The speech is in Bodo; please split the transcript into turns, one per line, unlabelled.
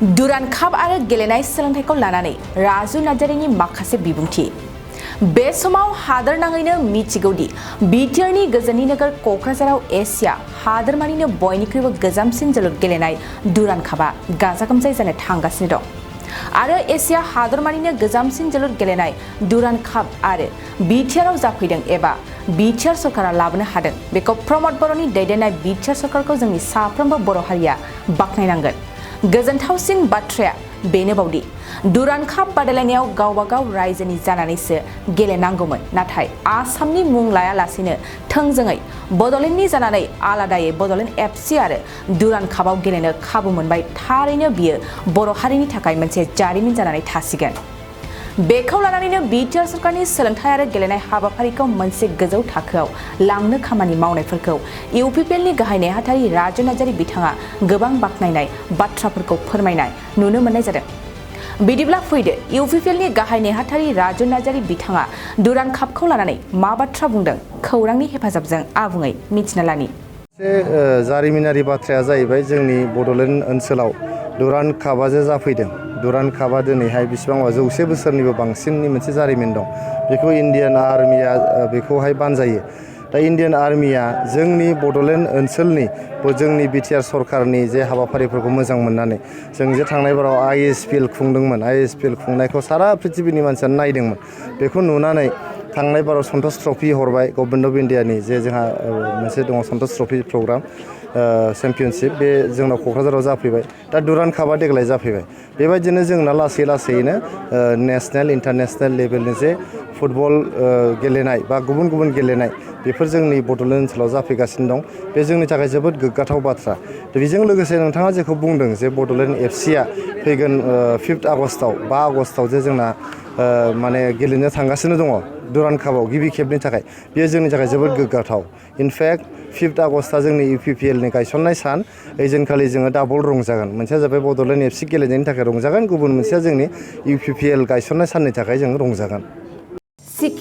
दुरान्ड काप आरो गेलेनाय सोलोंथायखौ लानानै राजु नार्जारिनि माखासे बिबुंथि। बे समाव हादोर नाङैनो मिथिगौदि बिटिआरनि गोजोननि नोगोर क'क्राझाराव एसिया हादोरमानिनो बयनिख्रुइबो गोजामसिन जोलुर गेलेनाय दुरान्ड कापआ गाजा गोमजायै जानो थांगासिनो दं। आरो एसिया हादोरमानिनो गोजामसिन जोलुर गेलेनाय दुरान्ड काप आरो बिटिआरआव जाफैदों एबा बिटिआर सरकारा लाबोनो हादों बेखौ प्रमद बर'नि दैदेननाय बिटिआर सरकारखौ जोंनि साफ्रोमबो बर' हारिया बाख्नायनांगोन। गोजोनथावसिन बाथ्राया बेनोबावदि दुरान्ड काप बादायलायनायाव गावबागाव रायजोनि जानानैसो गेलेनांगौमोन, नाथाय आसामनि मुं लायालासेनो थोंजोङै बड'लेण्डनि जानानै आलादायै बड'लेण्ड एफसि आरो दुरान्ड कापआव गेलेनो खाबु मोनबाय। थारैनो बियो बर' हारिनि थाखाय मोनसे जारिमिन जानानै थासिगोन। बेखौ लानानैनो बिटिआर सरकारनि सोलोंथाय आरो गेलेनाय हाबाफारिखौ मोनसे गोजौ थाखोआव लांनो खामानि मावनायफोरखौ इउपिपिएलनि गाहाय नेहाथारि राजु नार्जारि बिथाङा गोबां बाख्नायनाय बाथ्राफोरखौ फोरमायनाय नुनो मोननाय जादों। बिदिब्ला फैदो इउपिपिएलनि गाहाय नेहाथारि राजु नार्जारि बिथाङा दुरान्ड कापखौ लानानै मा बाथ्रा बुंदों खौरांनि हेफाजाबजों आबुङै मिथिना लानि।
जारिमिनारि बाथ्राया जाहैबाय जोंनि बड'लेण्ड ओनसोलाव दुरान्ड कापआ जे जाफैदों। दुरान्ड कापआ दिनैहाय बेसेबांबा 100 बोसोरनिबो बांसिननि मोनसे जारिमिन दं। बेखौ इण्डियान आर्मिया बेखौहाय बानजायो। दा इण्डियान आर्मिया जोंनि बड'लेण्ड ओनसोलनि जोंनि बिटिआर सरकारनि जे हाबाफारिफोरखौ मोजां मोननानै जों जे थांनाय बाराव आइएसपिएल खुंदोंमोन। आइएसपिएल खुंनायखौ सारा पृथिबिनि मानसियानो नायदोंमोन। बेखौ नुनानै थांनाय बाराव सन्टस ट्रफि हरबाय गभर्नमेन्ट अफ इण्डियानि जे जोंहा मोनसे दङ सन्टस ट्रफि प्रग्राम चेम्पियनशिप, बे जोंनाव क'क्राझाराव जाफैबाय। दा दुरान्ड कापआ देग्लाय जाफैबाय। बेबायदिनो जोंना लासै लासैनो नेसनेल इन्टारनेसनेल लेभेलनि जे फुटबल गेलेनाय बा गुबुन गुबुन गेलेनाय बेफोर जोंनि बड'लेण्ड ओनसोलाव जाफैगासिनो दं। बे जोंनि थाखाय जोबोद गोग्गाथाव बाथ्रा। बेजों लोगोसे नोंथाङा जेखौ बुंदों जे बड'लेण्ड एफसिआ फैगोन 5 आगस्टआव 5 आगस्टआव जे जोंना माने गेलेनो थांगासिनो दङ दुरान्ड कापआव गिबि खेबनि थाखाय, बेयो जोंनि थाखाय जोबोद गोग्गाथाव। इनफेक्ट 5 आगस्टआ जोंनि इउपिपिएलनि गायसननाय सान। ओइदिनखालि जोङो डाबल रंजागोन। मोनसेया जाबाय बड'लेण्ड एफसि गेलेनायनि थाखाय रंजागोन, गुबुन मोनसेया जोंनि इउपिपिएल गायसननाय साननि थाखाय जों रंजागोन।